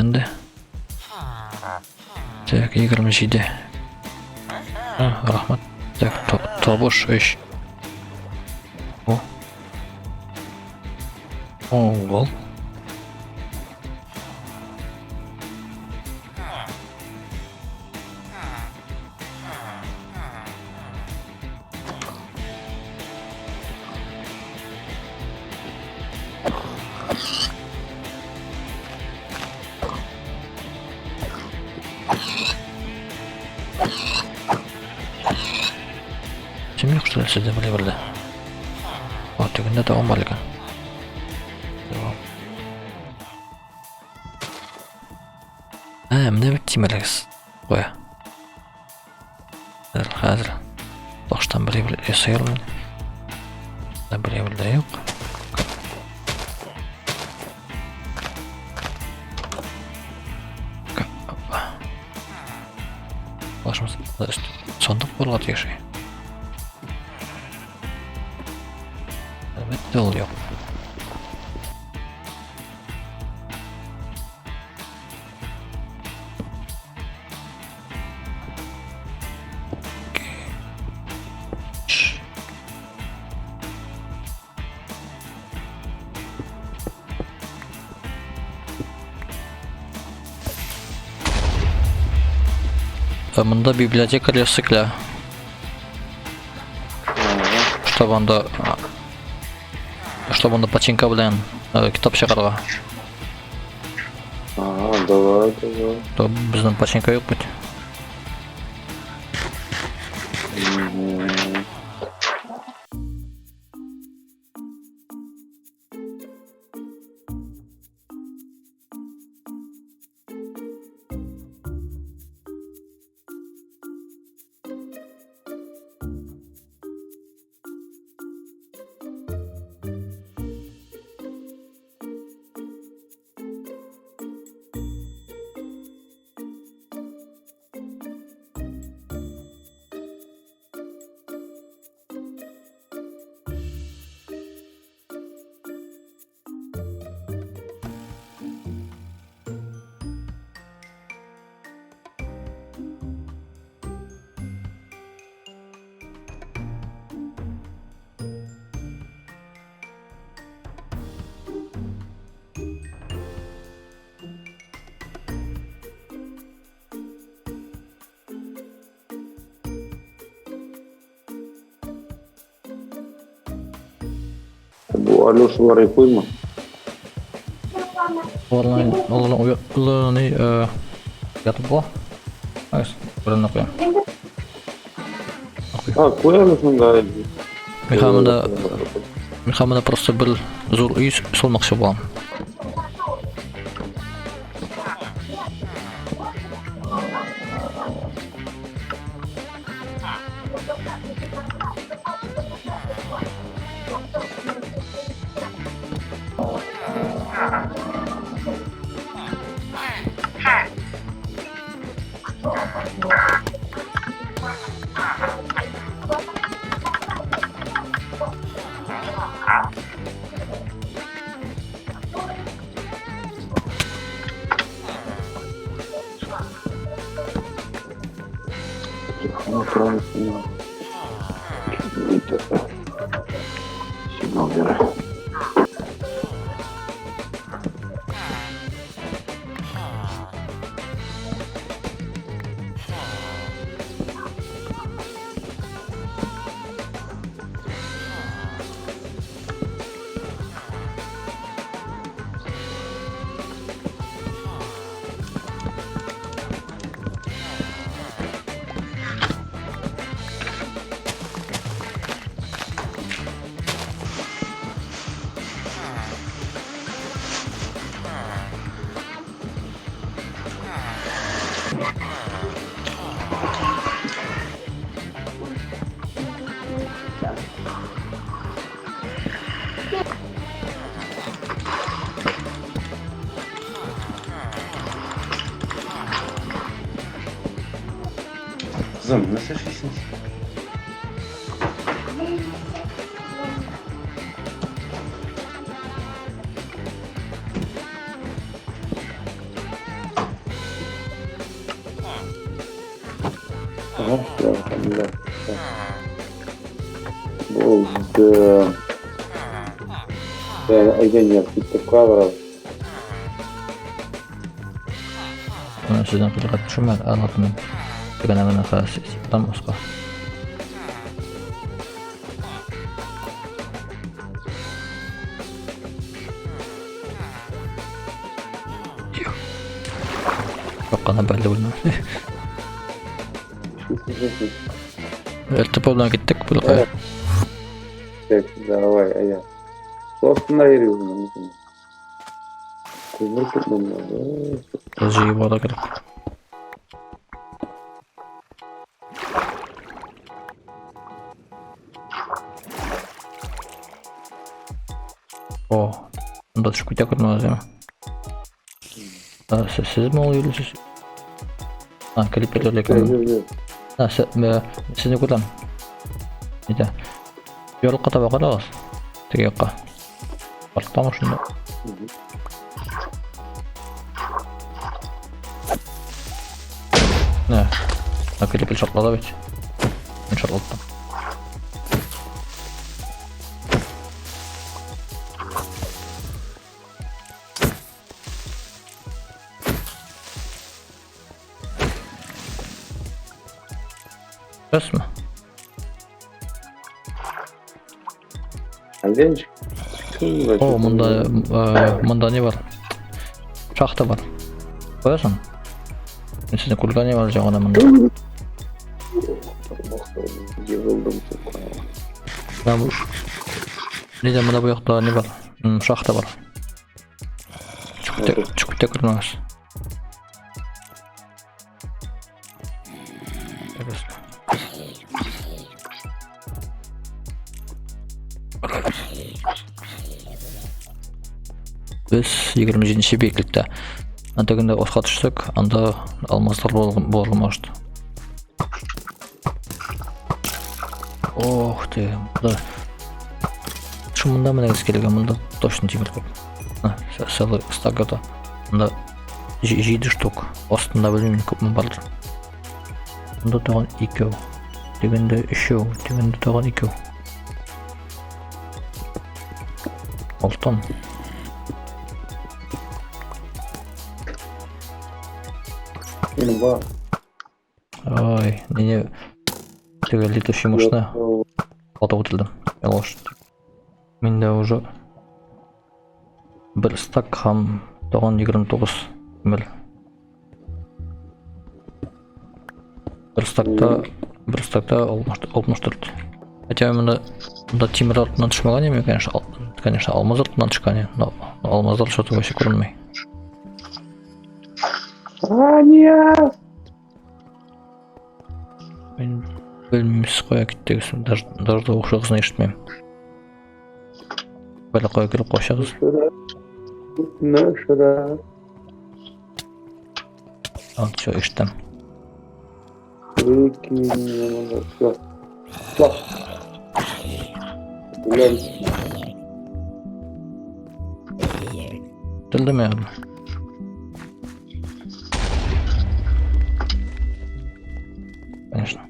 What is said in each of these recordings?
Инде. Так, 27. А, рәхмәт. Так, табыш 3. О. О, гол. Кем юк, что ли, сездә бер бердә? О, тегендә тагын бар икән. Tamam. Ә, менә бит тимерлегез. Куя. Хәзер, хәзер. Баштан бер бер ясый алмыйм. Бер бер дә юк. Башымыз сандык булырга тиеш. Әлбәттә ул юк. Монда библиотекарь ясыклә. Чтобы анда чтобы анда починка белән китап чыгарга. Ага, давай, давай. То безнең починка юк бит. Бу Алешалар куйма. Аларны аларны аларны ятып була. Айс, берне куям. А, куй Алешаны. Мин һәм просто бер зур өй салмакчы булам. Ну, правильно. Сигнал бирә. Кызым, нәрсә эшлисең? Ага, все, Булды. Әйдә, не киттек кабырабыз. Менә сездән килгән төшемә аңлатмыйм. Тегенә генә там оска. Юк кына бәлле белмәм. РТП белән киттек бу якка. Так, давай, әйдә. Су астында йөрибез менә. Күмер күп монда. Җыеп ала кирәк. О, монда төшеп китә күрмәгез, әйме? Сезме ул йөрисез? А, клиперлер икән. А, сезне күрәм. Нидә? Ярыкка таба карагыз. Теге якка. Арттамы шунда? Нә, клипер шартлады бит. Мин шартлаттым. Рәсме? Әйдә ничек? О, монда монда не бар? Шахта бар. Куясың? Мин сезне күргән бар җагына монда. Егылдым, сука. Менә бу. Нидә монда бу якта не бар? Шахта бар. Чүктә, чүктә күрмәгез. Интересно. Без 27 биеклектә. Анда гында ошка төшсәк, анда алмазлар булырга может. Ох ты, да. Шу монда менә килгән, монда точно тимер күп. Целый стак это. Монда 7 штук. Астында белмим күпме бардыр. Монда тагын икәү. Тегендә өчәү, тегендә тагын икәү. Алтын. Минем бар. Ой, не теге летучий мышны атып үтелдем. Ялгыш. Миндә уже бер стак һәм тагын 29 мел. Бер стакта 64. Хотя монда монда тимер артыннан төшмәгән идем, конечно, конечно, алмаз артыннан төшкән идем, но алмазлар что-то вообще күренми. А, нет! Мин белмим, сез кая киттегез, даже тавышыгызны ишетмим. Бәле кая килеп качагыз? Нашра. А, все, ишеттем. Выкинь, все. Все. Гуляй. Үтелдеме әле? Конечно.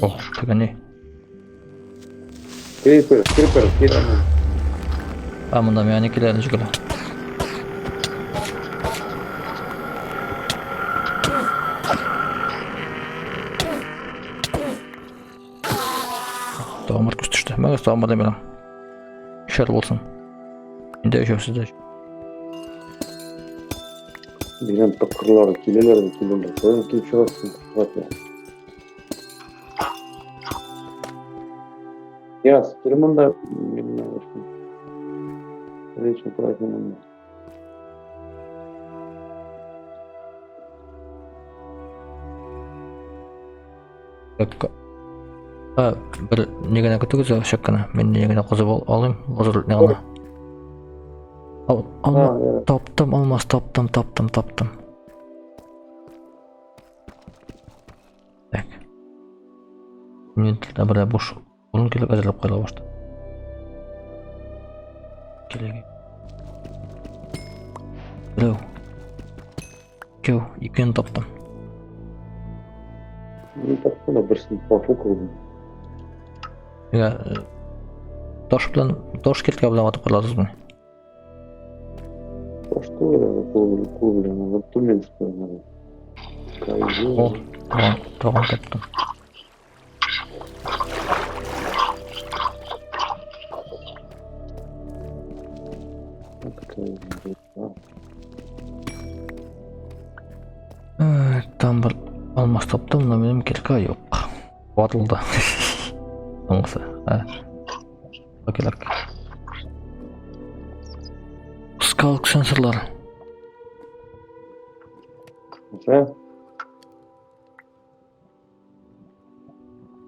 О, теге ни? Крипер, крипер, кил. А, монда миңа не килә әле җигелә. Тагын бер күз төште. Мәгез тагын бер дә бирәм. Өчәр булсын. Инде өчәү сездә. Бирәм тапкырлар киләләр дә киләләр. Каян килеп чыгасың? Ладно. Яс, кил монда. Лично праздник монда. Так. А, бер ни генә көтегез чак кына. Мин ни генә казып алыйм. Хәзер ни генә. Ал, алма, А, таптым, алмаз таптым, таптым, таптым. Так. Мин бер буш урын килеп әзерләп куела башта. Киләге. Берәү. Икәү, икене таптым. Мин таптым да берсен гафу кылдым. Нигә таш белән таш кирткә белән атып кырдыгызмы? Таш түгел, әле кул белән, кул белән, аны тумин белән. О, тагын, тагын таптым. Там бер алмаз таптым, но минем кирка юк. Ватылды. Соңгысы. Кирәк. Скалк сенсорлар. Нәрсә?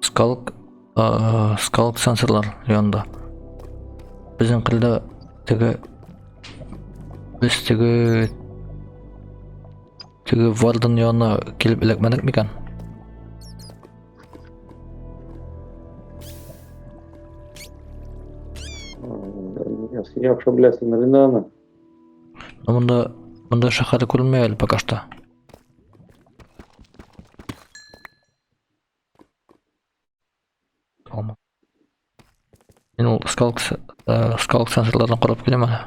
Скалк, скалк сенсорлар янында. Безнең кылда теге без теге теге вардан янына килеп эләкмәдек микән? Син яхшы беләсең инде аны. Монда монда шәһәр күренми әле пока что. Алма. Мин ул скалк, скалк сенсорлардан карап киләм әле.